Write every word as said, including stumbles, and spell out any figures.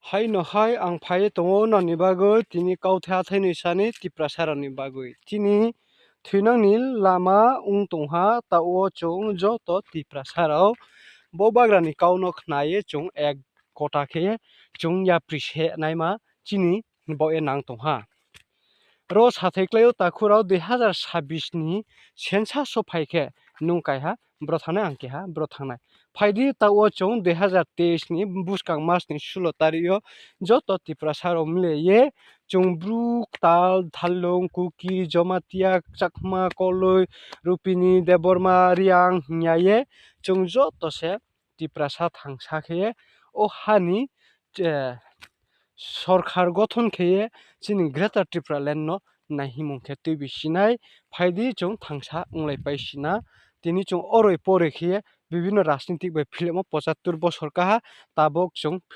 Phaino hai ang phai ye tong ou nrao ni bagoi, tini kauthai hathái noi sa ni Tiprasa rao ni bagoi. Chini thoinang ni lama ong tong ha, taoh wo chung joto Tiprasa rao bo bagra ni kau no khna ye chung ek kota khe ye chung yapri se naima chini baoh ye nang tong ha. Ro sathai klái ou takhu rao, dui hazar sabis ni sensa sophai khe nung kaiha bro thanngnai, ang keha bro thanngnai. Phai di, taoh wo chung dui hazar teis ni buskang mas ni sulo tarik yo joto Tiprasa rao mle ye chung Bru, Ktal, Dhalung, Kuki, Jomatia, Chakma, Koloi, Rupini, Debbarma, Reang hing ya ye chung joto se Tiprasa thangsa khe ye o ha ni sorkar gothon khe ye chini Greater Tipraland no naihimung khe tuibi si nai. Phai di chung thangsa onglaipai si na. Tini chung oroi poroi khe ye bibino rajnitik bai philemo pochattor bosor kaha, tabok chung